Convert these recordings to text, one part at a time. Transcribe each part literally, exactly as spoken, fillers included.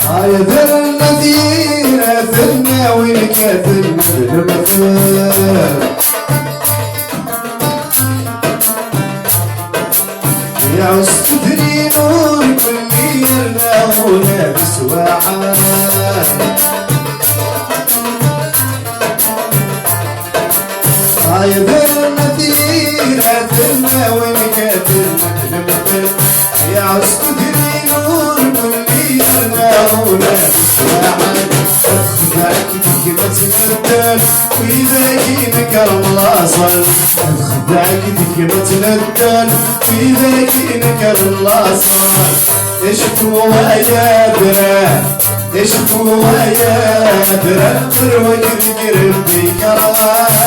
Ay aderna tira tenna win katen lemtel. Iɛuss tudrin ur kulli yerna ula d swaɛa. Ay aderna tira tenna win katen lemtel. Iɛuss tudrin ur kulli yerna ula d swaɛa. Ad txedɛek deg ma tneddel, wid-agi nekren laṣel. Ad txedɛek deg ma tneddel, wid-agi nekren laṣel. Icfu ay adra, icfu ay adra, terwek deg Rebbi kerwana.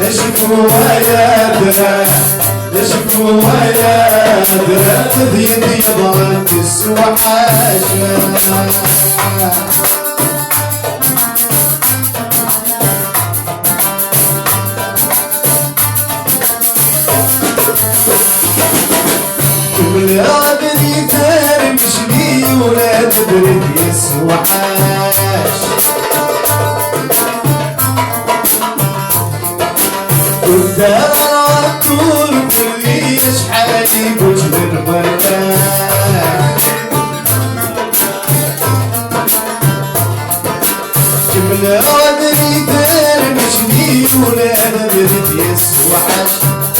Acku ay adra, acku ay adra, ad yeḍran teswaḥaca. Kemmleɣ abrid ar mecli ula d abrid yeswaḥac. Ur ddar ara aṭṭur fell-i, acḥal i guǧǧen warrac. Kemmleɣ abrid ar mecli ula d abrid yeswaḥac.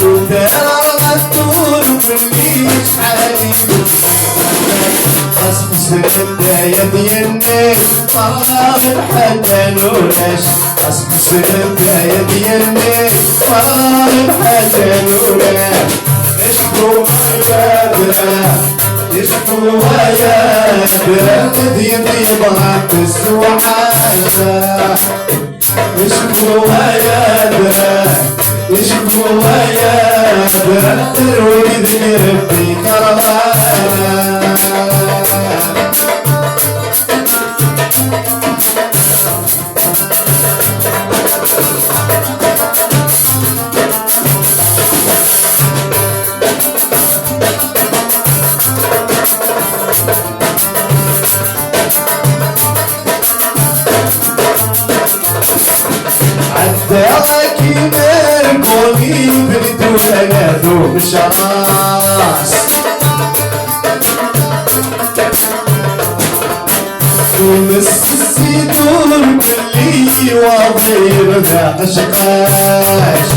Ur ddar ara aṭṭur fell-i, acḥal i guǧǧen warrac. Xas mslen daya d yenni, ṭṭar lḥal ma nulac. Xas mslen daya d yenni, ṭṭar lḥal ma nulac. Icfu ay adra, icfu ay adra, ad yeḍran teswaḥaca. Icfu ay adra, icfu ay adra, terwi deg Rebbi kerwana. Ɛeddaɣ akkin ar Boni, bnid wala d umecras. Imess ssidur belli waḍil d aqecqac.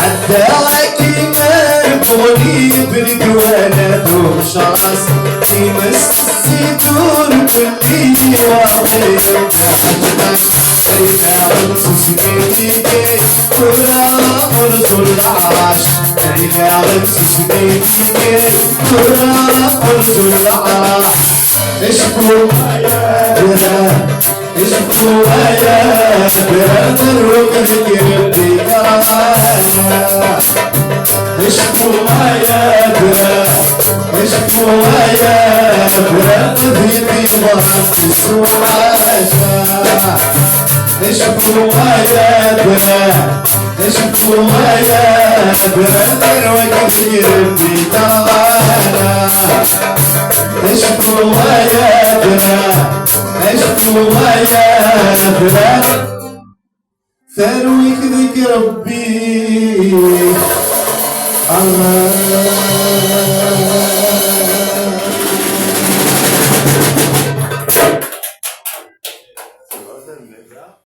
Ɛeddaɣ akkin ar Boni, bnid wala d umecras. Imess ssidur belli waḍil d aqecqac. Ay daɣen tusmin-agi tura qqlent leɛrac. Ay daɣen tusmin-agi tura qqlent leɛrac. Acku ay adra, acku ay adra, terwek deg Rebbi kerwana. Acku ay adra, acku ay adra, ad yeḍran teswaḥaca. Acku ay adra, acku ay adra, terwek deg Rebbi kerwana. Acku ay adra, acku ay adra, terwek deg Rebbi. Allah.